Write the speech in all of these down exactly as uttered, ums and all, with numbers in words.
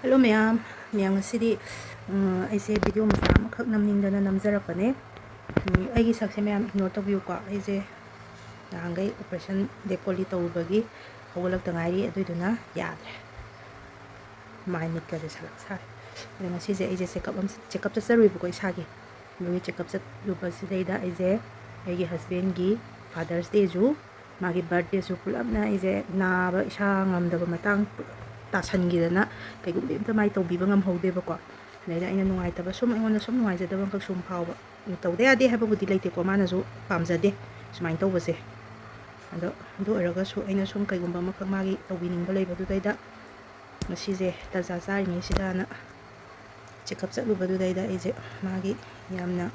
Hello ꯃꯌꯥꯝ, ꯃꯌꯥꯝ ꯉꯁꯤꯗꯤ, ꯎꯝ, ꯑꯩꯁꯦ video ꯃꯆꯥ ꯑꯃꯈꯛ ꯅꯝꯅꯤꯡꯗꯅ ꯅꯝꯖꯔꯛꯄꯅꯦ꯫ ꯎꯝ, ꯑꯩꯒꯤ ꯁꯛꯁꯦ ꯃꯌꯥꯝ ignore ꯇꯧꯕꯤꯌꯨꯀꯣ꯫ ꯑꯩꯁꯦ ꯅꯍꯥꯟꯈꯩ operation ꯗꯦꯞ ꯀꯣꯂꯤ ꯇꯧꯔꯨꯕꯒꯤ ꯍꯧꯒꯠꯂꯛꯇ ꯉꯥꯏꯔꯤ, ꯑꯗꯨꯏꯗꯨꯅ ꯌꯥꯗ꯭ꯔꯦ꯫ ꯃꯥꯏ ꯃꯤꯠꯀꯁꯦ ꯁꯂꯛ ꯁꯥꯔꯦ꯫ ꯑꯗꯣ ꯉꯁꯤꯁꯦ ꯑꯩꯁꯦ check up ꯑꯃ, check up ꯆꯠꯆꯔꯨꯏꯕꯀꯣ ꯏꯁꯥꯒꯤ꯫ ꯑꯗꯨꯒꯤ check up ꯆꯠꯂꯨꯕꯁꯤꯗꯩꯗ ꯑꯩꯁꯦ ꯑꯩꯒꯤ husbandꯀꯤ Father's Dayꯁꯨ, ꯃꯥꯒꯤ birthdayꯁꯨ ꯄꯨꯂꯞꯅ ꯑꯩꯁꯦ ꯅꯥꯕ, ꯏꯁꯥ ꯉꯝꯗꯕ ꯃꯇꯥꯡ ꯇꯥꯁꯟꯈꯤꯗꯅ ꯀꯩꯒꯨꯝꯕ ꯑꯝꯇ ꯃꯥꯏ ꯇꯧꯕꯤꯕ ꯉꯝꯍꯧꯗꯦꯕꯀꯣ꯫ ꯑꯗꯩꯗ ꯑꯩꯅ ꯅꯨꯡꯉꯥꯏꯇꯕ ꯁꯨꯝ, ꯑꯩꯉꯣꯟꯗ ꯁꯨꯝ ꯅꯨꯡꯉꯥꯏꯖꯗꯕ ꯑꯃꯈꯛ ꯁꯨꯝ ꯐꯥꯎꯕ꯫ ꯇꯧꯗ ꯌꯥꯗꯦ ꯍꯥꯏꯕꯕꯨꯗꯤ ꯂꯩꯇꯦꯀꯣ, ꯃꯥꯅꯁꯨ ꯄꯥꯝꯖꯗꯦ ꯁꯨꯃꯥꯏꯅ ꯇꯧꯕꯁꯦ꯫ ꯑꯗꯣ ꯑꯗꯨ ꯑꯣꯏꯔꯒꯁꯨ ꯑꯩꯅ ꯁꯨꯝ ꯀꯩꯒꯨꯝꯕ ꯑꯃꯈꯛ ꯃꯥꯒꯤ ꯇꯧꯕꯤꯅꯤꯡꯕ ꯂꯩꯕꯗꯨꯗꯩꯗ ꯉꯁꯤꯁꯦ ꯇꯥꯟꯖꯥ ꯆꯥꯔꯤꯉꯩꯁꯤꯗꯅ check up ꯆꯠꯂꯨꯕꯗꯨꯗꯩꯗ ꯑꯩꯁꯦ ꯃꯥꯒꯤ ꯌꯥꯝꯅ,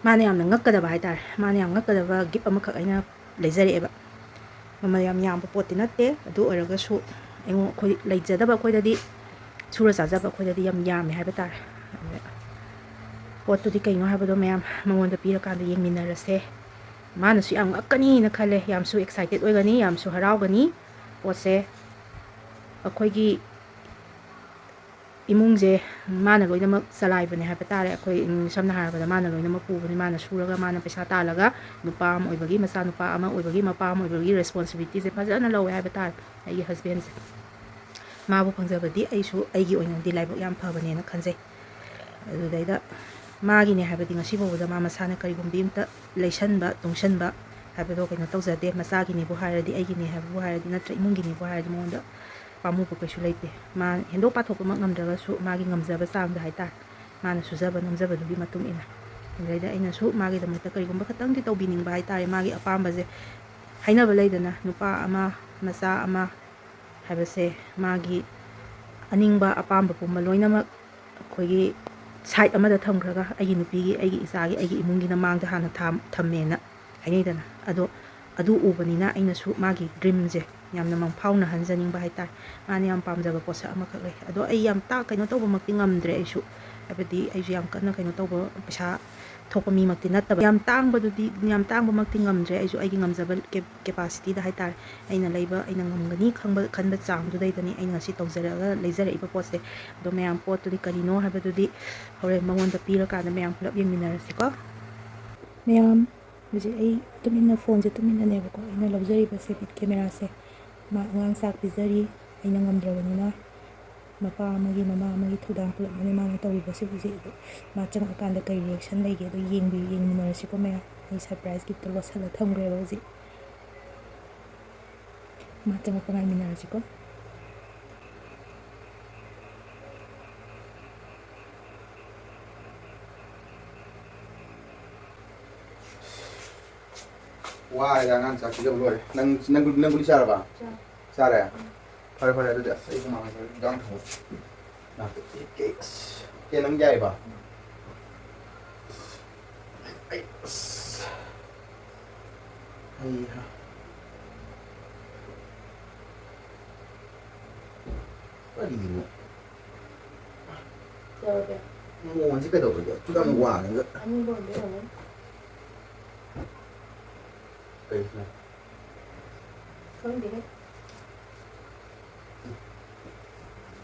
ꯃꯥꯅ ꯌꯥꯝꯅ ꯉꯛꯀꯗꯕ ꯍꯥꯏꯇꯥꯔꯦ, ꯃꯥꯅ ꯌꯥꯝ ꯉꯛꯀꯗꯕ gift ꯑꯃꯈꯛ ꯑꯩꯅ ꯂꯩꯖꯔꯛꯑꯦꯕ꯫ ꯃꯃꯜ ꯌꯥꯝ ꯌꯥꯝꯕ ꯄꯣꯠꯇꯤ ꯅꯠꯇꯦ, ꯑꯗꯨ ꯑꯣꯏꯔꯒꯁꯨ ꯑꯩꯉꯣꯟ-, ꯑꯩꯈꯣꯏ ꯂꯩꯖꯗꯕ ꯑꯩꯈꯣꯏꯗꯗꯤ, ꯁꯨꯔ ꯆꯥꯖꯕ ꯑꯩꯈꯣꯏꯗꯗꯤ ꯌꯥꯝ ꯌꯥꯝꯃꯦ ꯍꯥꯏꯕ ꯇꯥꯔꯦ꯫ ꯑꯗ ꯄꯣꯠꯇꯨꯗꯤ ꯀꯩꯅꯣ ꯍꯥꯏꯕꯗꯣ ꯃꯌꯥꯝ ꯃꯉꯣꯟꯗ ꯄꯤꯔꯀꯥꯟꯗ ꯌꯦꯡꯃꯤꯟꯅꯔꯁꯦ꯫ ꯃꯥꯅꯁꯨ ꯌꯥꯝ ꯉꯛꯀꯅꯤꯅ ꯈꯜꯂꯦ, ꯌꯥꯝꯁꯨ excited ꯑꯣꯏꯒꯅꯤ, ꯌꯥꯝꯁꯨ ꯍꯔꯥꯎꯒꯅꯤ꯫ ꯄꯣꯠꯁꯦ ꯑꯩꯈꯣꯏꯒꯤ ꯏꯃꯨꯡꯁꯦ ꯃꯥꯅ ꯂꯣꯏꯅꯃꯛ ꯆꯂꯥꯏꯕꯅꯦ ꯍꯥꯏꯕ ꯇꯥꯔꯦ꯫ ꯑꯩꯈꯣꯏ, ꯎꯝ, ꯁꯝꯅ ꯍꯥꯏꯔꯕꯗ ꯃꯥꯅ ꯂꯣꯏꯅꯃꯛ ꯄꯨꯕꯅꯤ, ꯃꯥꯅ ꯁꯨꯔꯒ, ꯃꯥꯅ ꯄꯩꯁꯥ ꯇꯥꯜꯂꯒ, ꯅꯨꯄꯥ ꯑꯃ ꯑꯣꯏꯕꯒꯤ, ꯃꯆꯥ ꯅꯨꯄꯥ ꯑꯃ ꯑꯣꯏꯕꯒꯤ, ꯃꯄꯥ ꯑꯃ ꯑꯣꯏꯕꯒꯤ responsibilityꯁꯦ ꯐꯖꯅ ꯂꯧꯋꯦ ꯍꯥꯏꯕ ꯇꯥꯔꯦ ꯑꯩꯒꯤ husbandꯁꯦ꯫ ꯃꯥꯕꯨ ꯐꯪꯖꯕꯗꯤ ꯑꯩꯁꯨ ꯑꯩꯒꯤ ꯑꯣꯏꯅꯗꯤ ꯂꯥꯏꯕꯛ ꯌꯥꯝ ꯐꯕꯅꯦꯅ ꯈꯟꯖꯩ꯫ ꯑꯗꯨꯗꯩꯗ ꯃꯥꯒꯤꯅꯦ ꯍꯥꯏꯕꯗꯤ ꯉꯁꯤ ꯐꯥꯎꯕꯗ ꯃꯥ ꯃꯁꯥꯅ ꯀꯔꯤꯒꯨꯝꯕꯤ ꯑꯝꯇ ꯂꯩꯁꯟꯕ, ꯇꯨꯡꯁꯟꯕ ꯍꯥꯏꯕꯗꯣ ꯀꯩꯅꯣ ꯇꯧꯖꯗꯦ꯫ ꯃꯆꯥꯒꯤꯅꯦꯕꯨ ꯍꯥꯏꯔꯗꯤ, ꯑꯩꯒꯤꯅꯦ ꯍꯥꯏꯕꯕꯨ ꯍꯥꯏꯔꯗꯤ, ꯅꯠꯇ꯭ꯔ ꯏꯃꯨꯡꯒꯤꯅꯦꯕꯨ ꯍꯥꯏꯔꯗꯤ ꯃꯉꯣꯟꯗ ꯄꯥꯝꯃꯨꯕ ꯀꯩꯁꯨ ꯂꯩꯇꯦ꯫ ꯃꯥ ꯍꯦꯟꯗꯣꯛ ꯄꯥꯊꯣꯛꯄꯃꯛ ꯉꯝꯗ꯭ꯔꯒꯁꯨ ꯃꯥꯒꯤ ꯉꯝꯖꯕ ꯆꯥꯡꯗ ꯍꯥꯏꯇꯥꯔꯦ, ꯃꯥꯅ ꯁꯨꯖꯕ ꯅꯣꯝꯖꯕꯗꯨꯒꯤ ꯃꯇꯨꯡ ꯏꯟꯅ꯫ ꯑꯗꯨꯗꯩꯗ ꯑꯩꯅꯁꯨ ꯃꯥꯒꯤꯗꯃꯛꯇ ꯀꯔꯤꯒꯨꯝꯕ ꯈꯇꯪꯗꯤ ꯇꯧꯕꯤꯅꯤꯡꯕ ꯍꯥꯏꯇꯥꯔꯦ꯫ ꯃꯥꯒꯤ ꯑꯄꯥꯝꯕꯁꯦ, ꯍꯥꯏꯅꯕ ꯂꯩꯗꯅ, ꯅꯨꯄꯥ ꯑꯃ ꯃꯆꯥ ꯑꯃ ꯍꯥꯏꯕꯁꯦ ꯃꯥꯒꯤ ꯑꯅꯤꯡꯕ ꯑꯄꯥꯝꯕ ꯄꯨꯝꯕ ꯂꯣꯏꯅꯃꯛ ꯑꯩꯈꯣꯏꯒꯤ side ꯑꯃꯗ ꯊꯝꯈ꯭ꯔꯒ ꯑꯩꯒꯤ ꯅꯨꯄꯤꯒꯤ, ꯑꯩꯒꯤ ꯏꯆꯥꯒꯤ, ꯑꯩꯒꯤ ꯏꯃꯨꯡꯒꯤꯅ ꯃꯥꯡꯗ ꯍꯥꯟꯅ ꯊꯝ-, ꯊꯝꯃꯦꯅ ꯍꯥꯏꯅꯩꯗꯅ꯫ ꯑꯗꯣ ꯑꯗꯨ ꯎꯕꯅꯤꯅ ꯑꯩꯅꯁꯨ ꯃꯥꯒꯤ dreamꯁꯦ ꯌꯥꯝꯅ ꯃꯪꯐꯥꯎꯅꯍꯟꯖꯅꯤꯡꯕ ꯍꯥꯏꯇꯥꯔꯦ꯫ ꯃꯥꯅ ꯌꯥꯝ ꯄꯥꯝꯖꯕ ꯄꯣꯠꯁꯛ ꯑꯃꯈꯛ ꯂꯩ꯫ ꯑꯗꯣ ꯑꯩ ꯌꯥꯝ ꯇꯥ-, ꯀꯩꯅꯣ ꯇꯧꯕꯃꯛꯇꯤ ꯉꯝꯗ꯭ꯔꯦ ꯑꯩꯁꯨ꯫ ꯍꯥꯏꯕꯗꯤ ꯑꯩꯁꯨ ꯌꯥꯝ ꯀꯟꯅ ꯀꯩꯅꯣ ꯇꯧꯕ, ꯄꯩꯁꯥ ꯊꯣꯛꯄ ꯃꯤꯃꯛꯇꯤ ꯅꯠꯇꯕ꯫ ꯌꯥꯝ ꯇꯥꯡꯕꯗꯨꯗꯤ, ꯌꯥꯝ ꯇꯥꯡꯕꯃꯛꯇꯤ ꯉꯝꯗ꯭ꯔꯦ꯫ ꯑꯩꯁꯨ ꯑꯩꯒꯤ ꯉꯝꯖꯕ ꯀꯦ-, capacity ꯗ ꯍꯥꯏꯇꯥꯔꯦ, ꯑꯩꯅ ꯂꯩꯕ, ꯑꯩꯅ ꯉꯝꯒꯅꯤ ꯈꯪꯕ, ꯈꯟꯕ ꯆꯥꯡꯗꯨꯗꯩꯗꯅꯤ ꯑꯩꯅ ꯉꯁꯤ ꯇꯧꯖꯔꯛꯑꯒ ꯂꯩꯖꯔꯛꯏꯕ ꯄꯣꯠꯁꯦ꯫ ꯑꯗꯣ ꯃꯌꯥꯝ, ꯄꯣꯠꯇꯨꯗꯤ ꯀꯔꯤꯅꯣ ꯍꯥꯏꯕꯗꯨꯗꯤ ꯍꯣꯔꯦꯟ ꯃꯉꯣꯟꯗ ꯄꯤꯔꯀꯥꯟꯗ ꯃꯌꯥꯝ ꯄꯨꯂꯞ ꯌꯦꯡꯃꯤꯟꯅꯔꯁꯤꯀꯣ꯫ ꯃꯌꯥꯝ, ꯍꯧꯖꯤꯛ ꯑꯩ ꯇꯨꯃꯤꯟꯅ, ꯐꯣꯟꯁꯦ ꯇꯨꯃꯤꯟꯅꯅꯦꯕꯀꯣ ꯑꯩꯅ ꯂꯧꯖꯔꯤꯕꯁꯦ, ꯕꯤꯠ ꯀꯦꯃꯦꯔꯥꯁꯦ꯫ ꯃꯥ ꯑꯉꯥꯡ ꯆꯥꯛ ꯄꯤꯖꯔꯤ, ꯑꯩꯅ ꯉꯝꯗ꯭ꯔꯕꯅꯤꯅ꯫ ꯃꯄꯥ ꯑꯃꯒꯤ, ꯃꯃꯥ ꯑꯃꯒꯤ ꯊꯧꯗꯥꯡ ꯄꯨꯂꯞꯅꯦ ꯃꯥꯅ ꯇꯧꯔꯤꯕꯁꯦ ꯍꯧꯖꯤꯛ꯫ ꯑꯗꯣ ꯃꯥ ꯆꯪꯉꯛꯑꯀꯥꯟꯗ ꯀꯔꯤ reaction ꯂꯩꯒꯦ, ꯑꯗꯣ ꯌꯦꯡꯕꯤ-, ꯌꯦꯡꯃꯤꯟꯅꯔꯁꯤꯀꯣ ꯃꯌꯥꯝ꯫ ꯑꯩ surprise gift ꯇꯣ ꯂꯣꯠꯁꯜꯂ ꯊꯝꯈ꯭ꯔꯦꯕ ꯍꯧꯖꯤꯛ꯫ ꯃꯥ ꯆꯪꯉꯛꯄ ꯉꯥꯏꯃꯤꯟꯅꯔꯁꯤꯀꯣ꯫ ꯋꯥꯔꯦꯗ, ꯑꯉꯥꯡ ꯆꯥꯛ ꯄꯤꯖꯕ ꯂꯣꯏꯔꯦ꯫ ꯅꯪ, ꯅꯪ, ꯅꯪ ꯒꯨꯂꯤ ꯆꯥꯔꯕ? ꯆꯥꯔꯦ꯫ ꯆꯥꯔꯦ? ꯎꯝ꯫ ꯐꯔꯦ, ꯐꯔꯦ, ꯑꯗꯨꯗꯤ ꯑꯁ, ꯑꯩ ꯍꯨꯃꯥꯡ ꯁꯧꯔꯦ꯫ ꯏꯟꯖꯥꯡ ꯊꯣꯡꯕ꯫ ꯉꯥꯏꯈꯣ, ꯑꯩ ꯀꯩ, ꯑꯁ, ꯀꯦ, ꯅꯪ ꯌꯥꯏꯕ? ꯑꯩ, ꯑꯁ, ꯑꯩ, ꯍꯥ꯫ ꯀꯔꯤꯅꯣ? ꯀꯩꯗꯧꯔꯒꯦ? ꯃꯣꯟꯁꯤ ꯀꯩꯗꯧꯔꯒꯦ? ꯑꯗꯨꯛ ꯌꯥꯝ ꯋꯥꯡꯉꯒ꯫ ꯑꯅꯤ ꯂꯣꯟꯕ ꯑꯣꯏꯔꯝꯒꯅꯤ꯫ ꯀꯩꯁꯤꯅ? ꯈꯪꯗꯦꯍꯦ꯫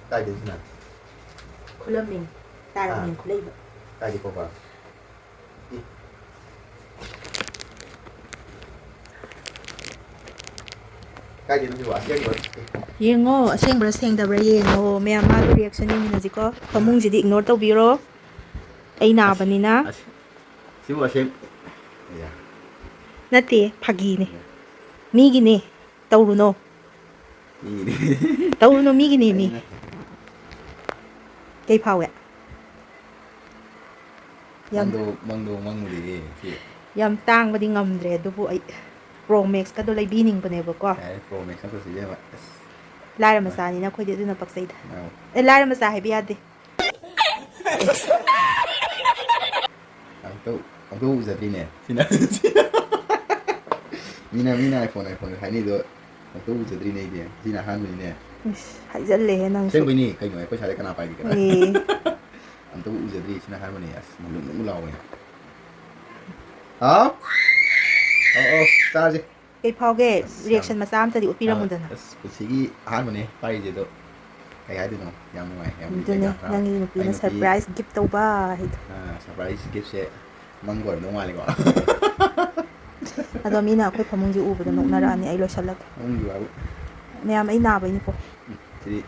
ꯀꯥꯏꯗꯩꯁꯤꯅ? ꯈꯨꯂꯝꯃꯤꯅꯤ꯫ ꯇꯥꯔꯝꯃꯤꯅꯤ ꯍꯥ? ꯈꯨꯂꯩꯕ꯫ ꯀꯥꯏꯗꯩ ꯄꯣꯛꯄ? ꯀꯥꯏꯗꯩꯅꯣ ꯁꯤꯕꯣ? ꯑꯁꯦꯡꯕ? ꯌꯦꯡꯉꯣ, ꯑꯁꯦꯡꯕ꯭ꯔꯥ ꯁꯦꯡꯗꯕ꯭ꯔꯥ ꯌꯦꯡꯉꯣ꯫ ꯃꯌꯥꯝ ꯃꯥꯒꯤ reaction ꯌꯦꯡꯃꯤꯟꯅꯁꯤꯀꯣ꯫ ꯐꯃꯨꯡꯁꯤꯗꯤ ignore ꯇꯧꯕꯤꯔꯣ꯫ ꯑꯩ ꯑꯁ, ꯅꯥꯕꯅꯤꯅ꯫ ꯑꯁ, ꯁꯤꯕꯨ ꯑꯁꯦꯡ-, ꯑꯌꯥ꯫ ꯅꯠꯇꯦ, ꯐꯥꯒꯤꯅꯦ꯫ ꯃꯤꯒꯤꯅꯦ꯫ ꯇꯧꯔꯨꯅꯣ꯫ ꯃꯤꯒꯤꯅꯦ꯫ ꯇꯧꯔꯨꯅꯨ, ꯃꯤꯒꯤꯅꯦ, ꯃꯤ꯫ ꯑꯩꯅ ꯀꯩ ꯐꯥꯎꯋꯦ? ꯌꯥꯝ ꯃꯪꯗꯣ, ꯃꯪꯗꯣ ꯃꯪꯉꯨꯔꯦꯍꯦ, ꯁꯤ꯫ ꯌꯥꯝ ꯇꯥꯡꯕꯗꯤ ꯉꯝꯗ꯭ꯔꯦ, ꯑꯗꯨꯕꯨ ꯑꯩ Pro Max ꯀꯗꯣ ꯂꯩꯕꯤꯅꯤꯡꯕꯅꯦꯕꯀꯣ꯫ ꯌꯥꯔꯦ, Pro Max ꯅꯠꯇ꯭ꯔꯁꯨ ꯏꯕꯦꯝꯃ꯫ ꯑꯁ꯫ ꯂꯥꯏꯔ ꯃꯆꯥꯅꯤꯅ ꯑꯩꯈꯣꯏꯗꯤ ꯑꯗꯨꯅ ꯄꯛꯆꯩꯗ꯫ ꯑꯧ꯫ ꯑꯦ, ꯂꯥꯏꯔ ꯃꯆꯥ ꯍꯥꯏꯕ ꯌꯥꯗꯦ꯫ ꯑꯝꯇ, ꯑꯝꯇ ꯎꯖꯗ꯭ꯔꯤꯅꯦ꯫ ꯁꯤꯅ, ꯃꯤꯅ, ꯃꯤꯅ iPhone, iPhone ꯍꯥꯏꯅꯩꯗꯣ ꯑꯝꯇ ꯎꯖꯗ꯭ꯔꯤꯅꯦ ꯑꯩꯗꯤ꯫ ꯁꯤꯅ ꯑꯍꯥꯟꯕꯅꯤꯅꯦ꯫ ꯏꯁ, ꯍꯥꯏꯖꯜꯂꯦꯍꯦ ꯅꯪꯁꯨ꯫ ꯑꯁꯦꯡꯕꯩꯅꯦ, ꯀꯩꯅꯣ ꯑꯩꯈꯣꯏ ꯁ꯭ꯋꯥꯏꯗ ꯀꯅꯥ ꯄꯥꯏꯒꯦ, ꯀꯅꯥ? ꯑꯦ꯫ ꯇꯕꯨ ꯎꯖꯗ꯭ꯔꯤ ꯁꯤꯅ ꯍꯥꯏꯔꯝꯕꯅꯦ꯫ ꯑꯁ, ꯃꯨꯟ ꯂꯨꯝ ꯂꯨꯝ ꯂꯥꯎꯋꯦ꯫ ꯍꯥꯎ? ꯑꯧ, ꯑꯧ, ꯆꯥꯔꯁꯦ꯫ ꯀꯩ ꯐꯥꯎꯒꯦ? ꯑꯁ, ꯌꯥꯝ reaction ꯃꯆꯥ ꯑꯝꯇꯗꯤ ꯎꯠꯄꯤꯔꯝꯃꯨꯗꯅ꯫ ꯑꯁ, ꯄꯨꯟꯁꯤꯒꯤ ꯑꯍꯥꯟꯕꯅꯦ ꯄꯥꯏꯔꯤꯁꯦ, ꯑꯗꯣ ꯀꯩ ꯍꯥꯏꯗꯣꯏꯅꯣ? ꯌꯥꯝ ꯅꯨꯡꯉꯥꯏ, ꯌꯥꯝ ꯑꯗꯨꯅꯦ, ꯌꯥꯝ ꯍꯔꯥꯎ-, ꯅꯪꯒꯤ ꯅꯨꯄꯤꯅ ꯑꯩ ꯅꯨꯄꯤ surprise gift ꯇꯧꯕ ꯍꯥꯏꯗꯣ꯫ ꯑꯥ, surprise giftꯁꯦ ꯃꯪꯒ ꯑꯣꯏꯔꯝꯗꯧ ꯃꯥꯜꯂꯤꯀꯣ꯫ ꯑꯗꯣ ꯃꯤꯅ ꯑꯩꯈꯣꯏ ꯐꯃꯨꯡꯁꯦ ꯎꯕꯗ ꯅꯣꯛꯅꯔꯛꯑꯅꯤ, ꯑꯩ ꯂꯣꯏꯁꯜꯂꯒꯦ꯫ ꯐꯃꯨꯡꯒꯤ ꯋꯥꯕꯨ꯫ ꯃꯌꯥꯝ ꯑꯩ ꯅꯥꯕꯩꯅꯤꯀꯣ꯫ ꯎꯝ, ꯁꯤꯗꯤ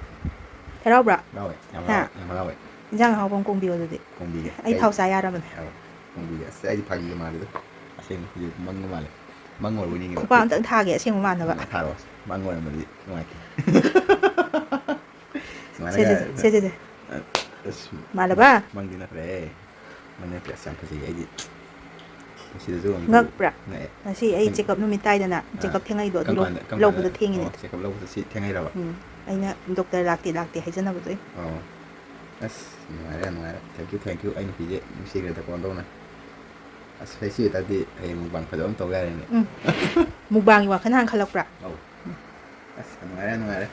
ꯍꯔꯥꯎꯕ꯭ꯔꯥ? ꯍꯔꯥꯎꯋꯦ, ꯌꯥꯝ ꯍꯥ? ꯍꯔꯥꯎꯋꯦ, ꯌꯥꯝ ꯍꯔꯥꯎꯋꯦ꯫ ꯏꯟꯖꯥꯡ ꯑꯍꯥꯎꯕ ꯑꯃ ꯀꯣꯡꯕꯤꯌꯣ ꯑꯗꯨꯗꯤ꯫ ꯀꯣꯡꯕꯤꯒꯦ꯫ ꯑꯩ ꯀꯩ? ꯊꯥꯎ ꯆꯥ ꯌꯥꯔꯕꯅꯦ꯫ ꯑꯧ, ꯀꯣꯡꯕꯤꯒꯦ꯫ ꯑꯁ, ꯑꯩꯗꯤ ꯐꯥꯒꯤꯒ ꯃꯥꯜꯂꯦꯗ꯫ ꯑꯁꯦꯡꯕ ꯍꯧꯖꯤꯛ ꯃꯪꯒ ꯃꯥꯜꯂꯦ꯫ ꯃꯪ ꯑꯣꯏꯔꯕꯣꯏ ꯅꯤꯡꯉꯦꯕ꯫ ꯈꯨꯄꯥꯛ ꯑꯝꯇꯪ ꯊꯥꯒꯦ ꯑꯁꯦꯡꯕ ꯃꯥꯟꯅꯕ꯫ ꯎꯝ, ꯊꯥꯔꯛꯑꯣ꯫ ꯃꯪ ꯑꯣꯏꯔꯝꯃꯗꯤ ꯅꯨꯡꯉꯥꯏꯇꯦ꯫ ꯁꯦ, ꯁꯦ, ꯁꯦ, ꯁꯦ, ꯁꯦ꯫ ꯑꯁ, ꯃꯥꯜꯂꯕ? ꯃꯪꯗꯤ ꯅꯠꯇ꯭ꯔꯦ꯫ ꯃꯪ ꯅꯠꯇ꯭ꯔꯦ꯫ ꯑꯁ, ꯌꯥꯝ ꯐꯖꯩ꯫ ꯑꯩꯗꯤ ꯃꯁꯤꯗꯁꯨ ꯑꯃꯨꯛ ꯉꯛꯄ꯭ꯔꯥ? ꯉꯛꯑꯦ꯫ ꯉꯁꯤ ꯑꯩ ꯅꯪ checkup ꯅꯨꯃꯤꯠ ꯇꯥꯏꯗꯅ, ꯑꯥ, checkup ꯊꯦꯡꯉꯛꯏꯗꯣ ꯑꯗꯨ ꯀꯔꯝ ꯂꯧ-, ꯀꯥꯟꯗ, ꯀꯔꯝ ꯀꯥꯟꯗ? ꯂꯧꯕꯗꯣ ꯊꯦꯡꯉꯤꯅꯦ꯫ ꯑꯣ, checkup ꯂꯧꯕꯗ ꯁꯤ ꯊꯦꯡꯉꯛꯏꯔꯕ? ꯎꯝ, ꯑꯩꯅ doctor ꯂꯥꯛꯇꯦ, ꯂꯥꯛꯇꯦ ꯍꯥꯏꯖꯅꯕꯗꯣ ꯑꯩꯅ꯫ ꯑꯣ꯫ ꯑꯁ, ꯅꯨꯡꯉꯥꯏꯔꯦ, ꯌꯥꯝ ꯅꯨꯡꯉꯥꯏꯔꯦ꯫ Thank you, thank you꯫ ꯑꯩ ꯅꯨꯄꯤꯁꯦ ꯅꯨꯡꯁꯤꯈ꯭ꯔꯦꯗꯀꯣ ꯑꯣꯟꯊꯣꯛꯅ꯫ ꯑꯁ, ꯑꯩ ꯁꯤ ꯑꯣꯏꯇꯥꯔꯗꯤ ꯍꯌꯦꯡ mukbang ꯐꯖꯕ ꯑꯃ ꯇꯧ ꯌꯥꯔꯦꯅꯦ꯫ ꯎꯝ꯫ Mukbangꯒꯤ ꯋꯥꯈꯜ ꯍꯥꯟꯅ ꯈꯜꯂꯛꯄ꯭ꯔꯥ? ꯑꯧ꯫ ꯑꯁ, ꯌꯥꯝ ꯅꯨꯡꯉꯥꯏꯔꯦ, ꯌꯥꯝ ꯅꯨꯡꯉꯥꯏꯔꯦ꯫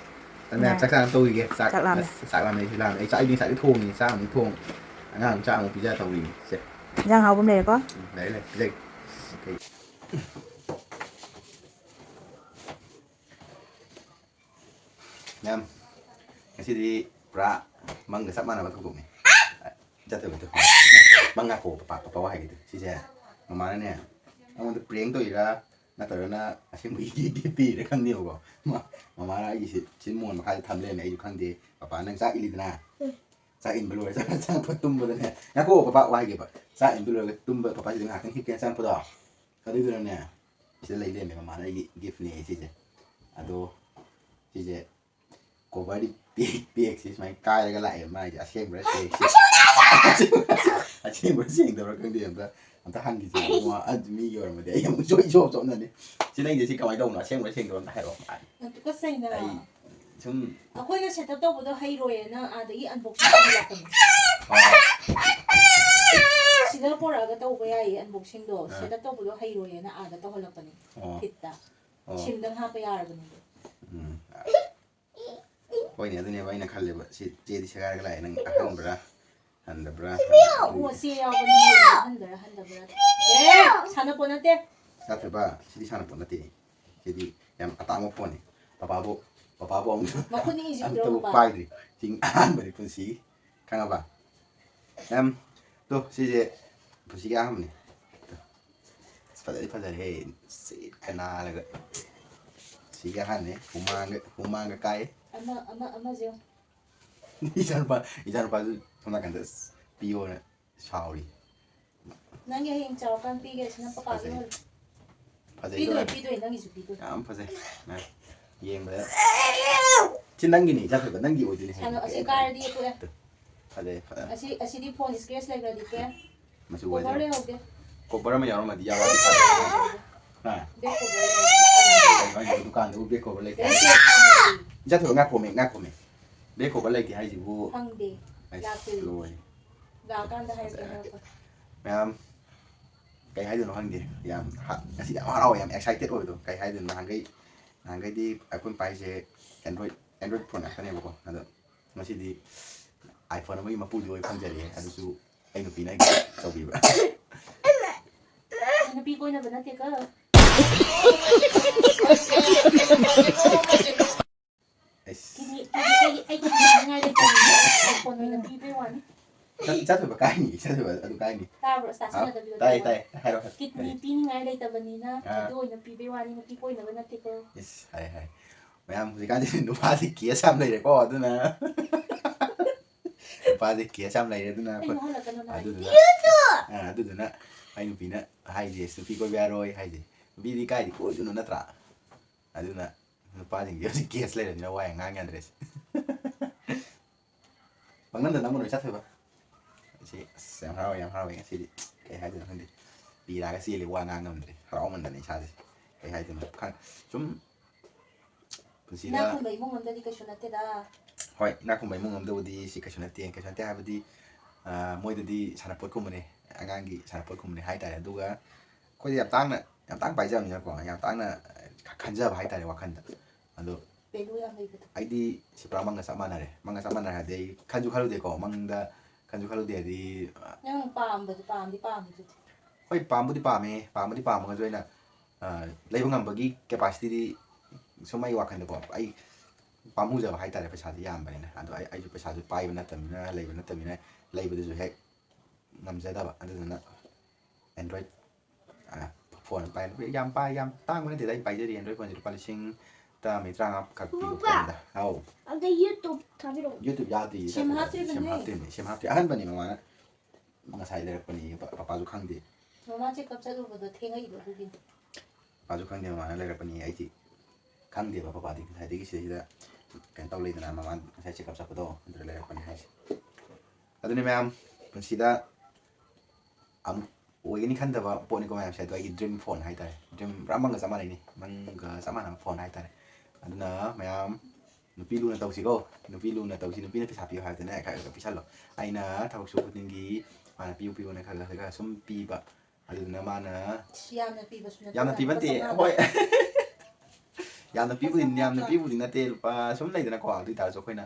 ꯑꯗꯨꯅ ꯌꯥꯝ ꯅꯨꯡꯉꯥꯏꯔꯦ꯫ ꯆꯥꯛ ꯆꯥꯅ ꯇꯧꯈꯤꯒꯦ꯫ ꯆꯥꯛ, ꯆꯥꯛ ꯂꯥꯝꯃꯦ꯫ ꯑꯁ, ꯆꯥꯛ ꯂꯥꯝꯃꯦ, ꯑꯩꯁꯨ ꯂꯥꯝꯃꯦ꯫ ꯑꯩ ꯆꯥꯛ, ꯑꯩꯗꯤ ꯉꯁꯥꯏꯗꯩ ꯊꯣꯡꯉꯤꯅꯤ꯫ ꯆꯥꯛ ꯑꯃꯨꯛ ꯊꯣꯡ, ꯑꯉꯥꯡ ꯑꯃꯨꯛ ꯆꯥꯛ ꯑꯃꯨꯛ ꯄꯤꯖ ꯇꯧꯔꯤꯅꯤ꯫ ꯁꯦ꯫ ꯏꯟꯖꯥꯡ ꯑꯍꯥꯎꯕ ꯑꯃ ꯂꯩꯔꯦꯀꯣ? ꯎꯝ, ꯂꯩꯔꯦ, ꯂꯩꯔꯦ꯫ ꯄꯤꯖꯒꯦ꯫ ꯀꯩ? ꯃꯌꯥꯝ, ꯉꯁꯤꯗꯤ ꯄꯨꯔꯥ ꯃꯪꯒ ꯆꯞ ꯃꯥꯟꯅꯕ ꯊꯧꯗꯣꯛꯅꯤ꯫ ꯆꯠꯇꯕꯗꯣ꯫ ꯃꯪ ꯉꯥꯏꯈꯣ, ꯄꯄꯥ, ꯄꯄꯥ ꯋꯥ ꯍꯥꯏꯒꯦ꯫ ꯁꯤꯁꯦ ꯃꯃꯥꯅꯅꯦ, ꯑꯩꯉꯣꯟꯗ prank ꯇꯧꯔꯤꯔꯥ ꯅꯠꯇ꯭ꯔꯒꯅ ꯑꯁꯦꯡꯕꯒꯤ gift ꯄꯤꯔꯤꯔꯥ ꯈꯪꯗꯦꯕꯀꯣ꯫ ꯃ-, ꯃꯃꯥꯅ ꯑꯩꯒꯤ ꯁꯤ, ꯁꯤ ꯃꯣꯟ ꯃꯈꯥꯗ ꯊꯝ ꯂꯩꯔꯝꯃꯦ, ꯑꯩꯁꯨ ꯈꯪꯗꯦ꯫ ꯄꯄꯥ, ꯅꯪ ꯆꯥꯛ ꯏꯜꯂꯤꯗꯅ? ꯆꯥꯛ ꯏꯟꯕ ꯂꯣꯏꯔ ꯆꯪꯉꯛꯄ ꯇꯨꯝꯕꯗꯅꯦ, ꯉꯥꯏꯈꯣ, ꯄꯄꯥ ꯋꯥ ꯍꯥꯏꯒꯦꯕ꯫ ꯆꯥꯛ ꯏꯟꯕ ꯂꯣꯏꯔꯒ ꯇꯨꯝꯕ, ꯄꯄꯥ ꯁꯤꯗ ꯉꯥꯏꯍꯥꯛꯇꯪ ꯍꯤꯞꯀꯦꯅ ꯆꯪꯉꯛꯄꯗꯣ, ꯑꯗꯨꯗꯨꯅꯅꯦ, ꯁꯤꯗ ꯂꯩ ꯂꯩꯔꯝꯃꯦ꯫ ꯃꯃꯥꯅ ꯑꯩꯒꯤ giftꯅꯦ ꯁꯤꯁꯦ꯫ ꯑꯗꯣ ꯁꯤꯁꯦ coverꯗꯤ ꯄꯦꯛ, ꯄꯦꯛꯁꯤ ꯁꯨꯃꯥꯏꯅ ꯀꯥꯏꯔꯒ ꯂꯥꯛꯑꯦ꯫ ꯃꯥꯏꯁꯦ ꯑꯁꯦꯡꯕ꯭ꯔꯥ ꯄꯦꯛꯁꯤ? ꯑꯁꯦꯡꯕ꯭ꯔꯥ ꯁꯦꯡꯗꯕ꯭ꯔꯥ ꯈꯪꯗꯦ꯫ ꯑꯝꯇ, ꯑꯝꯇ ꯍꯪꯈꯤꯁꯦ꯫ ꯏꯕꯨꯡꯉꯣ, ꯑꯗꯨ ꯃꯤꯒꯤ ꯑꯣꯏꯔꯝꯃꯗꯤ ꯑꯩ ꯑꯃꯨꯛ ꯆꯣꯞ, ꯆꯣꯞ ꯆꯣꯞꯅꯅꯤ꯫ ꯁꯤ ꯅꯪꯁꯦ ꯁꯤ ꯀꯃꯥꯏꯅ ꯇꯧꯕꯅꯣ? ꯑꯁꯦꯡꯕ꯭ꯔꯥ ꯁꯦꯡꯗꯕ꯭ꯔꯥ ꯑꯝꯇ ꯍꯥꯏꯔꯛꯑꯣ꯫ ꯌꯥꯝ ꯇꯨꯀꯠꯆꯩꯅ꯫ ꯑꯩ ꯁꯨꯝ ꯑꯩꯈꯣꯏꯅ set up ꯇꯧꯕꯗꯣ ꯍꯩꯔꯣꯏꯌꯦꯅ ꯑꯥꯗꯒꯤ unboxing ꯇꯧꯍꯜꯂꯛꯄꯅꯦ꯫ ꯑꯥ꯫ ꯁꯤꯗ ꯄꯣꯔꯛꯑꯒ ꯇꯧꯕ ꯌꯥꯏꯌꯦ unboxingꯗꯣ꯫ ꯑꯥ꯫ Set up ꯇꯧꯕꯗꯣ ꯍꯩꯔꯣꯏꯌꯦꯅ ꯑꯥꯗ ꯇꯧꯍꯜꯂꯛꯄꯅꯦ꯫ ꯑꯣ꯫ Fitꯇ꯫ ꯑꯣ꯫ ꯁꯤꯝꯗꯪ ꯍꯥꯞꯄ ꯌꯥꯔꯕꯅꯦ꯫ ꯎꯝ꯫ ꯍꯣꯏꯅꯦ, ꯑꯗꯨꯅꯦꯕ ꯑꯩꯅ ꯈꯜꯂꯦꯕ꯫ ꯁꯤ ꯆꯦꯗꯤ ꯁꯦꯒꯥꯏꯔꯒ ꯂꯥꯛꯑꯦ, ꯅꯪ ꯑꯍꯟꯕ꯭ꯔꯥ? ꯍꯟꯗꯕ꯭ꯔꯥ? ꯑꯣ, ꯁꯤ ꯌꯥꯎꯕꯅꯤ꯫ ꯍꯟꯕ꯭ꯔꯥ, ꯍꯟꯗꯕ꯭ꯔꯥ? ꯑꯦ, ꯁꯥꯟꯅꯄꯣꯠ ꯅꯠꯇꯦ꯫ ꯆꯥꯊꯣꯏꯕ, ꯁꯤꯗꯤ ꯁꯥꯟꯅꯄꯣꯠ ꯅꯠꯇꯦ꯫ ꯁꯤꯗꯤ ꯌꯥꯝ ꯑꯇꯥꯡꯕ ꯐꯣꯟꯅꯤ꯫ ꯄꯄꯥꯕꯨ, ꯄꯄꯥꯕꯨ ꯑꯃꯨꯛ ꯃꯈꯨꯠꯅꯤ ꯏꯁꯤꯡꯗꯣ ꯑꯝꯇꯕꯨ ꯄꯥꯏꯗ꯭ꯔꯤ꯫ ꯁꯤ ꯑꯍꯥꯟꯕꯅꯤ ꯄꯨꯟꯁꯤꯒꯤ꯫ ꯈꯪꯉꯕ? ꯌꯥꯝ, ꯇꯣ, ꯁꯤꯁꯦ ꯄꯨꯟꯁꯤꯒꯤ ꯑꯍꯥꯟꯕꯅꯤ꯫ ꯇꯣ꯫ ꯑꯁ, ꯐꯖꯗꯤ ꯐꯖꯔꯦꯍꯦ꯫ ꯁꯤꯠꯀ ꯅꯥꯜꯂꯒ꯫ ꯁꯤꯒꯤ ꯑꯍꯥꯟꯕꯅꯤ꯫ ꯍꯨꯃꯥꯡꯒ, ꯍꯨꯃꯥꯡꯒ ꯀꯥꯏ꯫ ꯑꯃ, ꯑꯃ, ꯑꯃꯁꯦ ꯌꯦꯡꯉꯨ꯫ ꯏꯆꯥꯅꯨꯄꯥ, ꯏꯆꯥꯅꯨꯄꯥꯁꯨ ꯁꯣꯝ ꯅꯥꯀꯟꯗ ꯑꯁ ꯄꯤꯌꯣꯅ ꯁꯥꯎꯔꯤ꯫ ꯅꯪꯒꯤ ꯍꯌꯦꯡ ꯆꯥꯎꯔꯀꯥꯟ ꯄꯤꯒꯦ, ꯁꯤꯅ ꯄꯄꯥꯒꯤ ꯐꯖꯩ꯫ ꯑꯣꯏꯔꯦ꯫ ꯐꯖꯩ ꯄꯤꯗꯣꯏ, ꯀꯣ? ꯄꯤꯗꯣꯏ, ꯅꯪꯒꯤꯁꯨ ꯄꯤꯗꯣꯏ꯫ ꯌꯥꯝ ꯐꯖꯩ꯫ ꯅꯪ ꯌꯦꯡꯕꯗ꯫ ꯁꯤ ꯅꯪꯒꯤꯅꯤ, ꯏꯆꯥꯊꯣꯏꯕ, ꯅꯪꯒꯤ ꯑꯣꯏꯗꯣꯏꯅꯤ ꯁꯥꯟꯅ-, ꯍꯌꯦꯡ꯫ ꯑꯁꯤ ꯀꯥꯏꯔꯗꯤ ꯇꯣꯛꯑꯦ꯫ ꯐꯖꯩ, ꯐꯖꯩ꯫ ꯑꯁꯤ, ꯑꯁꯤꯗꯤ ꯐꯣꯟ scratch ꯂꯩꯈ꯭ꯔꯗꯤ ꯇꯣꯛꯑꯦ꯫ ꯃꯆꯨ cover ꯑꯣꯏꯗꯣꯏꯅꯤ꯫ ꯂꯩꯍꯧꯗꯦ꯫ Cover ꯑꯃ ꯌꯥꯎꯔꯝꯃꯗꯤ ꯌꯥꯎꯔꯗꯤ ꯐꯖꯩ꯫ ꯍꯥ? Back cover ꯂꯩꯍꯧꯗꯦ꯫ ꯀꯩꯅꯣ ꯍꯥꯏꯁꯤꯕꯣ? ꯗꯨꯀꯥꯟꯗꯕꯨ back cover ꯂꯩꯇꯦ ꯍꯥꯏꯁꯦ? Back cover ꯂꯩꯍꯧꯗꯦ꯫ ꯏꯆꯥꯊꯣꯏꯕ, ꯉꯥꯏꯈꯣꯃꯦ, ꯉꯥꯏꯈꯣꯃꯦ꯫ Back cover ꯂꯩꯇꯦ ꯍꯥꯏꯁꯤꯕꯨ? ꯈꯪꯗꯦ꯫ ꯑꯩꯁ, ꯂꯥꯛꯇ꯭ꯔꯤ꯫ ꯂꯣꯏꯔꯦ꯫ ꯂꯥꯛꯑꯀꯥꯟꯗ ꯍꯥꯏꯔꯛꯀꯦ, ꯐꯖꯔꯦ꯫ ꯍꯥꯏꯔꯛꯄ꯫ ꯃꯌꯥꯝ, ꯀꯩ ꯍꯥꯏꯗꯣꯏꯅꯣ ꯈꯪꯗꯦ꯫ ꯌꯥꯝ ꯍ-, ꯉꯁꯤꯗꯤ ꯌꯥꯝ ꯍꯔꯥꯎꯋꯦ, ꯌꯥꯝ excited ꯑꯣꯏꯕꯗꯣ꯫ ꯀꯩ ꯍꯥꯏꯗꯣꯏꯅꯣ? ꯅꯍꯥꯟꯈꯩ, ꯅꯍꯥꯟꯈꯩꯗꯤ iPhone ꯄꯥꯏꯁꯦ Android, Android phone ꯉꯥꯛꯇꯅꯦꯕꯀꯣ꯫ ꯑꯗꯣ ꯉꯁꯤꯗꯤ iPhone ꯑꯃꯒꯤ ꯃꯄꯨꯗꯤ ꯑꯣꯏ ꯐꯪꯖꯔꯦ꯫ ꯑꯗꯨꯁꯨ ꯑꯩ ꯅꯨꯄꯤꯅ ꯑꯩꯒꯤ ꯇꯧꯕꯤꯕ꯫ ꯅꯨꯄꯤ ꯀꯣꯏꯅꯕ ꯅꯠꯇꯦꯀꯣ꯫ ꯑꯩꯁ꯫ ꯀꯤꯗꯅꯤ, ꯀꯤꯗꯅꯤ, ꯑꯩ, ꯑꯩ ꯀꯤꯗꯅꯤ ꯄꯤꯅꯤꯡꯉꯥꯏ ꯂꯩꯇꯕꯅꯤꯅ iPhone ꯑꯣꯏꯅ ꯄꯤꯕꯩ ꯋꯥꯅꯤ꯫ ꯆꯠ-, ꯆꯠꯇꯣꯏꯕ ꯀꯥꯏꯅꯤ, ꯆꯠꯇꯣꯏꯕ ꯑꯗꯨ ꯀꯥꯏꯅꯤ꯫ ꯇꯥꯕ꯭ꯔꯣ? ꯍꯥꯎ? ꯆꯥꯁꯤꯟꯅꯗꯕꯤꯗꯣ ꯇꯥꯏ, ꯇꯧꯕ꯫ ꯇꯥꯏ꯫ ꯍꯥꯏꯔꯣ, ꯍꯥꯏꯔꯣ꯫ ꯀꯤꯗꯅꯤ ꯀꯔꯤ? ꯄꯤꯅꯤꯡꯉꯥꯏ ꯂꯩꯇꯕꯅꯤꯅ ꯑꯥ꯫ ꯑꯗꯨ ꯑꯣꯏꯅ ꯄꯤꯕꯩ ꯋꯥꯅꯤ, ꯅꯨꯄꯤ ꯀꯣꯏꯅꯕ ꯅꯠꯇꯦꯀꯣ꯫ ꯏꯁ, ꯍꯥꯏ, ꯍꯥꯏ꯫ ꯃꯌꯥꯝ ꯍꯧꯖꯤꯛꯀꯥꯟꯗꯤ ꯅꯨꯄꯥꯁꯤ case ꯌꯥꯝ ꯂꯩꯔꯦꯀꯣ, ꯑꯗꯨꯅ꯫ ꯅꯨꯄꯥꯁꯤ case ꯌꯥꯝ ꯂꯩꯔꯦ, ꯑꯗꯨꯅ ꯑꯩ ꯑꯩꯈꯣꯏ ꯅꯣꯛꯍꯜꯂꯛꯀꯅꯨ ꯅꯥꯏ꯫ ꯑꯗꯨꯗꯨꯅ, ꯑꯥ, ꯑꯗꯨꯗꯨꯅ ꯑꯩ ꯅꯨꯄꯤꯅ ꯍꯥꯏꯁꯦ, "ꯅꯨꯄꯤ ꯀꯣꯏꯕ ꯌꯥꯔꯣꯏ" ꯍꯥꯏꯁꯦ꯫ ꯅꯨꯄꯤꯗꯤ ꯀꯥꯏꯗꯤ ꯀꯣꯏꯗꯣꯏꯅꯣ, ꯅꯠꯇ꯭ꯔꯥ? ꯑꯗꯨꯅ ꯅꯨꯄꯥꯁꯤꯡꯁꯦ ꯍꯧꯖꯤꯛ case ꯂꯩꯔꯕꯅꯤꯅ ꯋꯥ ꯌꯥꯝ ꯉꯥꯡ ꯌꯥꯗ꯭ꯔꯦ꯫ ꯄꯪꯅꯝꯗ ꯅꯝꯒꯅꯨ ꯏꯆꯥꯊꯣꯏꯕ꯫ ꯑꯁꯤ ꯑꯁ ꯌꯥꯝ ꯍꯔꯥꯎꯋꯦ, ꯌꯥꯝ ꯍꯔꯥꯎꯋꯦ ꯉꯁꯤꯗꯤ꯫ ꯀꯩ ꯍꯥꯏꯗꯣꯏꯅꯣ ꯈꯪꯗꯦ꯫ ꯄꯤꯔꯥꯒ ꯆꯦꯜꯂꯤ, ꯋꯥ ꯉꯥꯡ ꯉꯝꯗ꯭ꯔꯦ꯫ ꯍꯔꯥꯎꯃꯟꯗꯅ ꯏꯁꯥꯁꯦ꯫ ꯀꯩ ꯍꯥꯏꯗꯣꯏꯅꯣ ꯈꯪ-, ꯁꯨꯝ ꯄꯨꯟꯁꯤꯗ ꯏꯅꯥꯛ ꯈꯨꯟꯕ ꯏꯃꯨꯡ ꯑꯝꯗꯗꯤ ꯀꯩꯁꯨ ꯅꯠꯇꯦꯗ꯫ ꯍꯣꯏ, ꯏꯅꯥꯛ ꯈꯨꯟꯕ ꯏꯃꯨꯡ ꯑꯝꯗꯕꯨꯗꯤ ꯁꯤ ꯀꯩꯁꯨ ꯅꯠꯇꯦ, ꯀꯩꯁꯨ ꯅꯠꯇꯦ ꯍꯥꯏꯕꯗꯤ, ꯑ, ꯃꯣꯏꯗꯗꯤ ꯁꯥꯟꯅꯄꯣꯠꯀꯨꯝꯕꯅꯦ, ꯑꯉꯥꯡꯒꯤ ꯁꯥꯟꯅꯄꯣꯠꯀꯨꯝꯕꯅꯦ ꯍꯥꯏꯇꯥꯔꯦ꯫ ꯑꯗꯨꯒ ꯑꯩꯈꯣꯏꯗꯤ ꯌꯥꯝ ꯇꯥꯡꯅ, ꯌꯥꯝ ꯇꯥꯡꯅ ꯄꯥꯏꯖꯕꯅꯤꯅꯀꯣ, ꯌꯥꯝ ꯇꯥꯡꯅ ꯈꯟꯖꯕ ꯍꯥꯏꯇꯥꯔꯦ ꯋꯥꯈꯜꯗ꯫ ꯑꯗꯣ value ꯌꯥꯝ ꯂꯩꯕꯗꯣ꯫ ꯑꯩꯗꯤ ꯁꯤ ꯄꯨꯔꯥ ꯃꯪꯒ ꯆꯞ ꯃꯥꯟꯅꯔꯦ, ꯃꯪꯒ ꯆꯞ ꯃꯥꯟꯅꯔꯦ ꯍꯥꯏꯕꯗꯤ ꯑꯩ ꯈꯟꯁꯨ ꯈꯜꯂꯨꯗꯦꯀꯣ, ꯃꯪꯗ ꯈꯟꯁꯨ ꯈꯜꯂꯨꯗꯦ꯫ ꯍꯥꯏꯗꯤ ꯅꯪ ꯄꯥꯝꯕꯗꯤ ꯄꯥꯝꯗꯤ ꯄꯥꯝꯃꯤꯗꯨꯗꯤ꯫ ꯍꯣꯏ, ꯄꯥꯝꯕꯨꯗꯤ ꯄꯥꯝꯃꯦ, ꯄꯥꯝꯕꯨꯗꯤ ꯄꯥꯝꯃꯒꯁꯨ ꯑꯩꯅ ꯑ, ꯂꯩꯕ ꯉꯝꯕꯒꯤ capacityꯗꯤ ꯁꯨꯝ ꯑꯩ ꯋꯥꯈꯜꯗꯀꯣ, ꯑꯩ ꯄꯥꯝꯃꯨꯖꯕ ꯍꯥꯏꯇꯥꯔꯦ, ꯄꯩꯁꯥꯁꯦ ꯌꯥꯝꯕꯅꯤꯅ꯫ ꯑꯗꯣ ꯑꯩ ꯑꯩꯁꯨ ꯄꯩꯁꯥꯁꯨ ꯄꯥꯏꯕ ꯅꯠꯇꯕꯅꯤꯅ, ꯂꯩꯕ ꯅꯠꯇꯕꯅꯤꯅ, ꯂꯩꯕꯗꯨꯁꯨ ꯍꯦꯛ ꯉꯝꯖꯗꯕ꯫ ꯑꯗꯨꯗꯨꯅ Android phone ꯄꯥꯏ꯫ ꯌꯥꯝ ꯄꯥꯏ ꯌꯥꯝ ꯇꯥꯡꯕ ꯅꯠꯇꯦꯗ ꯑꯩ ꯄꯥꯏꯖꯔꯤ Android phoneꯁꯦ ꯂꯨꯄꯥ ꯂꯤꯁꯤꯡ ꯇꯔꯥꯃꯔꯤ ꯇꯔꯥꯃꯉꯥ ꯈꯛ ꯄꯤꯕ ꯄꯨꯄꯥ! ꯄꯣꯠꯅꯤꯗ꯫ ꯍꯥꯎ꯫ ꯑꯝꯇ YouTube ꯊꯥꯕꯤꯔꯛꯑꯣ꯫ YouTube ꯌꯥꯗ꯭ꯔꯤꯌꯦ꯫ ꯁꯦꯝ ꯍꯥꯞꯇ꯭ꯔꯤꯕꯅꯦ꯫ ꯁꯦꯝ ꯍꯥꯞꯇ꯭ꯔꯤꯕꯅꯦ꯫ ꯁꯦꯝ ꯍꯥꯞꯇ꯭ꯔꯤ꯫ ꯑꯍꯟꯕꯅꯤ ꯃꯃꯥꯅ ꯉꯁꯥꯏ ꯂꯩꯔꯛꯄꯅꯤ꯫ ꯄꯄꯥꯁꯨ ꯈꯪꯗꯦ꯫ ꯃꯃꯥ check up ꯆꯠꯂꯨꯕꯗꯣ ꯊꯦꯡꯉꯛꯏꯗꯣ ꯑꯗꯨꯒꯤꯅꯤ꯫ ꯄꯄꯥꯁꯨ ꯈꯪꯗꯦ ꯃꯃꯥꯅ ꯂꯩꯔꯛꯄꯅꯤ꯫ ꯑꯩꯗꯤ ꯈꯪꯗꯦꯕ꯫ ꯄꯄꯥꯗꯤ ꯉꯁꯥꯏꯗꯒꯤ ꯁꯤꯗꯩꯁꯤꯗ ꯀꯩꯅꯣ ꯇꯧ ꯂꯩꯗꯅ, ꯃꯃꯥ ꯉꯁꯥꯏ check up ꯆꯠꯄꯗꯣ ꯑꯗꯨꯗ ꯂꯩꯔꯛꯄꯅꯤ ꯍꯥꯏꯁꯦ꯫ ꯑꯗꯨꯅꯤ ꯃꯌꯥꯝ, ꯄꯨꯟꯁꯤꯗ ꯑꯃꯨꯛ ꯑꯣꯏꯒꯅꯤ ꯈꯟꯗꯕ ꯄꯣꯠꯅꯤꯀꯣ ꯃꯌꯥꯝꯁꯦ꯫ ꯑꯗꯣ ꯑꯩꯒꯤ dream phone ꯍꯥꯏꯇꯥꯔꯦ, dream ꯄꯨꯔꯥ ꯃꯪꯒ ꯆꯞ ꯃꯥꯟꯅꯩꯅꯤ, ꯃꯪꯒ ꯆꯞ ꯃꯥꯟꯅꯕ phone ꯍꯥꯏꯇꯥꯔꯦ꯫ ꯑꯗꯨꯅ ꯃꯌꯥꯝ ꯅꯨꯄꯤ ꯂꯨꯅ ꯇꯧꯁꯤꯀꯣ, ꯅꯨꯄꯤ ꯂꯨꯅ ꯇꯧꯁꯤ꯫ ꯅꯨꯄꯤꯅ ꯄꯩꯁꯥ ꯄꯤꯌꯨ ꯍꯥꯏꯕꯗꯅꯦ ꯈꯔ ꯈꯔ ꯄꯤꯁꯜꯂꯣ꯫ ꯑꯩꯅ ꯊꯕꯛ ꯁꯨꯕ ꯈꯨꯗꯤꯡꯒꯤ ꯃꯥꯅ ꯄꯤꯌꯨ ꯄꯤꯌꯨꯅ ꯈꯔ ꯈꯔ ꯈꯔ ꯁꯨꯝ ꯄꯤꯕ꯫ ꯑꯗꯨꯗꯨꯅ ꯃꯥꯅ ꯌꯥꯝꯅ ꯄꯤꯕꯁꯨ ꯅꯠꯇꯦ, ꯌꯥꯝꯅ ꯄꯤꯕ ꯅꯠꯇꯦ꯫ ꯆꯥꯝꯃꯉꯥ꯫ ꯍꯣꯏ꯫ ꯌꯥꯝꯅ ꯄꯤꯕꯨꯗꯤ ꯌꯥꯝꯅ ꯄꯤꯕꯨꯗꯤ ꯅꯠꯇꯦ, ꯂꯨꯄꯥ ꯁꯨꯝ ꯂꯩꯗꯅꯀꯣ꯫ ꯑꯗꯨ ꯑꯣꯏꯇꯥꯔꯁꯨ ꯑꯩꯈꯣꯏꯅ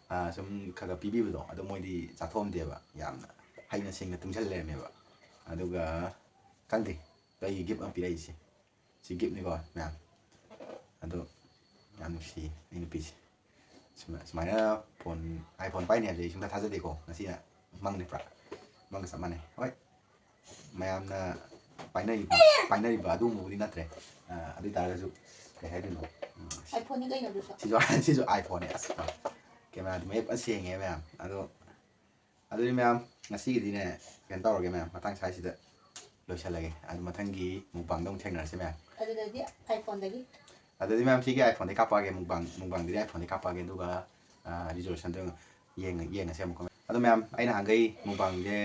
ꯑ, ꯁꯨꯝ ꯈꯔ ꯈꯔ ꯄꯤꯕꯤꯕꯗꯣ, ꯑꯗꯣ ꯃꯣꯏꯗꯤ ꯆꯥꯊꯣꯛꯑꯝꯗꯦꯕ, ꯌꯥꯝꯅ ꯍꯩꯅ ꯁꯤꯡꯅ ꯇꯨꯡꯁꯜ ꯂꯩꯔꯝꯃꯦꯕ꯫ ꯑꯗꯨꯒ ꯈꯪꯗꯦ, ꯑꯩꯒꯤ gift ꯑꯃ ꯄꯤꯔꯛꯏꯁꯦ꯫ ꯁꯤ giftꯅꯤꯀꯣ ꯃꯌꯥꯝ꯫ ꯑꯗꯣ ꯌꯥꯝ ꯅꯨꯡꯁꯤꯌꯦ ꯑꯩ ꯅꯨꯄꯤꯁꯦ꯫ ꯁꯨꯃꯥꯏ-, ꯁꯨꯃꯥꯏꯅ phone, iPhone ꯄꯥꯏꯅꯤ ꯍꯥꯏꯕꯁꯦ ꯑꯩ ꯁꯨꯡꯊꯥ ꯊꯥꯖꯗꯦꯀꯣ꯫ ꯉꯁꯤꯅ ꯃꯪꯅꯤ ꯄꯨꯔꯥ꯫ ꯃꯪꯒ ꯆꯞ ꯃꯥꯟꯅꯩ꯫ ꯍꯣꯏ, ꯃꯌꯥꯝꯅ ꯄꯥꯏꯅꯔꯤꯕ, ꯄꯥꯏꯅꯔꯤꯕ ꯑꯗꯨꯒꯨꯝꯕꯕꯨꯗꯤ ꯅꯠꯇ꯭ꯔꯦ꯫ ꯑ, ꯑꯗꯨ ꯑꯣꯏ ꯇꯥꯔꯒꯁꯨ ꯀꯩ ꯍꯥꯏꯗꯣꯏꯅꯣ? ꯎꯝ, iPhoneꯅꯤ ꯀꯩꯅꯣ ꯑꯗꯨꯁꯨ꯫ ꯁꯤꯁꯨ, ꯁꯤꯁꯨ iPhoneꯅꯦ꯫ ꯑꯁ, cameraꯗꯤ ꯃꯌꯦꯛ ꯐꯖꯅ ꯁꯦꯡꯉꯦ ꯃꯌꯥꯝ꯫ ꯑꯗꯣ, ꯑꯗꯨꯗꯤ ꯃꯌꯥꯝ, ꯉꯁꯤꯒꯤꯗꯤꯅꯦ ꯀꯩꯅꯣ ꯇꯧꯔꯒꯦ ꯃꯌꯥꯝ, ꯃꯇꯥꯡ ꯁ꯭ꯋꯥꯏꯁꯤꯗ ꯂꯣꯏꯁꯜꯂꯒꯦ꯫ ꯑꯗꯨ ꯃꯊꯪꯒꯤ mukbangꯗ ꯑꯃꯨꯛ ꯊꯦꯡꯅꯔꯁꯤ ꯃꯌꯥꯝ꯫ ꯑꯗꯨꯗꯗꯤ iPhoneꯗꯒꯤ꯫ ꯑꯗꯨꯗꯤ ꯃꯌꯥꯝ ꯁꯤꯒꯤ iPhoneꯗꯒꯤ ꯀꯥꯞꯄꯛꯑꯒꯦ, mukbang, mukbangꯗꯨꯗꯤ iPhoneꯗꯒꯤ ꯀꯥꯞꯄꯛꯑꯒꯦ, ꯑꯗꯨꯒ, ꯑ, resolutionꯗꯣ ꯌꯦꯡꯉ-, ꯌꯦꯡꯉꯁꯦ ꯑꯃꯨꯛꯀ꯫ ꯑꯗꯣ ꯃꯌꯥꯝ, ꯑꯩꯅ ꯅꯍꯥꯟꯈꯩ mukbangꯁꯦ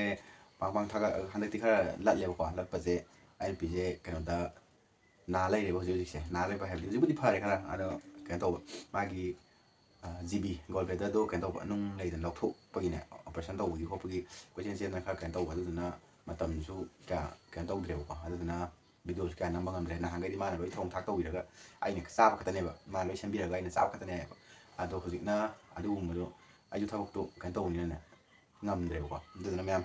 ꯄꯥꯡ ꯄꯥꯡ ꯊꯥꯒꯠ-, ꯍꯟꯗꯛꯇꯤ ꯈꯔ ꯂꯠꯂꯦꯕꯀꯣ꯫ ꯂꯠꯄꯁꯦ ꯑꯩ ꯅꯨꯄꯤꯁꯦ ꯀꯩꯅꯣꯗ ꯅꯥ ꯂꯩꯔꯦꯕ ꯍꯧꯖꯤꯛ ꯍꯧꯖꯤꯛꯁꯦ꯫ ꯅꯥ ꯂꯩꯕ ꯍꯥꯏꯕꯗꯤ ꯍꯧꯖꯤꯛꯄꯨꯗꯤ ꯐꯔꯦ ꯈꯔ, ꯑꯗꯣ ꯀꯩꯅꯣ ꯇꯧꯕ, ꯃꯥꯒꯤ, ꯑ, GB, gallbladderꯗꯣ ꯀꯩꯅꯣ ꯇꯧꯕ, ꯅꯨꯡ ꯂꯩꯗꯅ ꯂꯧꯊꯣꯛꯄꯒꯤꯅꯦ, operation ꯇꯧꯕꯒꯤ ꯈꯣꯠꯄꯒꯤ ꯀꯣꯏꯆꯦꯟ ꯆꯦꯟꯗꯅ ꯈꯔ ꯀꯩꯅꯣ ꯇꯧꯕ, ꯑꯗꯨꯗꯨꯅ ꯃꯇꯝꯁꯨ ꯀꯌꯥ ꯀꯩꯅꯣ ꯇꯧꯗ꯭ꯔꯦꯕꯀꯣ꯫ ꯑꯗꯨꯗꯨꯅ videoꯁꯨ ꯀꯌꯥ ꯅꯝꯕ ꯉꯝꯗ꯭ꯔꯦ꯫ ꯅꯍꯥꯟꯈꯩꯗꯤ ꯃꯥꯅ ꯂꯣꯏ ꯊꯣꯡ ꯊꯥꯛ ꯇꯧꯕꯤꯔꯒ ꯑꯩꯅ ꯆꯥꯕ ꯈꯛꯇꯅꯦꯕ, ꯃꯥꯅ ꯂꯣꯏ ꯁꯦꯝꯕꯤꯔꯒ ꯑꯩꯅ ꯆꯥꯕ ꯈꯛꯇꯅꯦꯕ꯫ ꯑꯗꯣ ꯍꯧꯖꯤꯛꯅ ꯑꯗꯨꯒꯨꯝꯕꯗꯣ ꯑꯩꯁꯨ ꯊꯕꯛꯇꯣ ꯀꯩꯅꯣ ꯇꯧꯕꯅꯤꯅꯅꯦ, ꯉꯝꯗ꯭ꯔꯦꯕꯀꯣ꯫ ꯑꯗꯨꯗꯨꯅ ꯃꯌꯥꯝ,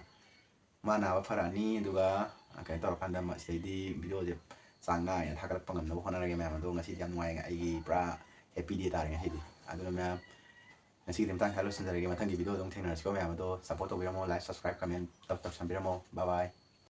ꯃꯥ ꯅꯥꯕ ꯐꯔꯛꯑꯅꯤ, ꯑꯗꯨꯒ ꯀꯩꯅꯣ ꯇꯧꯔꯀꯥꯟꯗ ꯃꯁꯤꯗꯩꯗꯤ ꯚꯤꯗꯤꯑꯣꯁꯦ ꯆꯥꯡ ꯅꯥꯏꯅ ꯊꯥꯒꯠꯂꯛꯄ ꯉꯝꯅꯕ ꯍꯣꯠꯅꯔꯒꯦ ꯃꯌꯥꯝ꯫ ꯑꯗꯣ ꯉꯁꯤꯗꯤ ꯌꯥꯝ ꯅꯨꯡꯉꯥꯏ, ꯑꯩꯒꯤ ꯄꯨꯔꯥ ꯍꯦꯄꯤ ꯗꯦ ꯇꯥꯔꯦ ꯉꯁꯤꯗꯤ꯫ ꯑꯗꯨꯅ ꯃꯌꯥꯝ, ꯉꯁꯤꯒꯤꯗꯤ ꯃꯇꯥꯡ ꯁ꯭ꯋꯥꯏꯗ ꯂꯣꯏꯁꯤꯟꯖꯔꯒꯦ꯫ ꯃꯊꯪꯒꯤ ꯚꯤꯗꯤꯑꯣꯗ ꯑꯃꯨꯛ ꯊꯦꯡꯅꯔꯁꯤꯀꯣ ꯃꯌꯥꯝ꯫ ꯑꯗꯣ ꯁꯞꯄꯣꯔꯠ ꯇꯧꯕꯤꯔꯝꯃꯣ, ꯂꯥꯏꯛ, ꯁꯕꯁꯀ꯭ꯔꯥꯏꯕ, ꯀꯃꯦꯟ ꯇꯧꯁꯟꯕꯤꯔꯝꯃꯣ꯫ ꯕꯥꯏ ꯕꯥꯏ꯫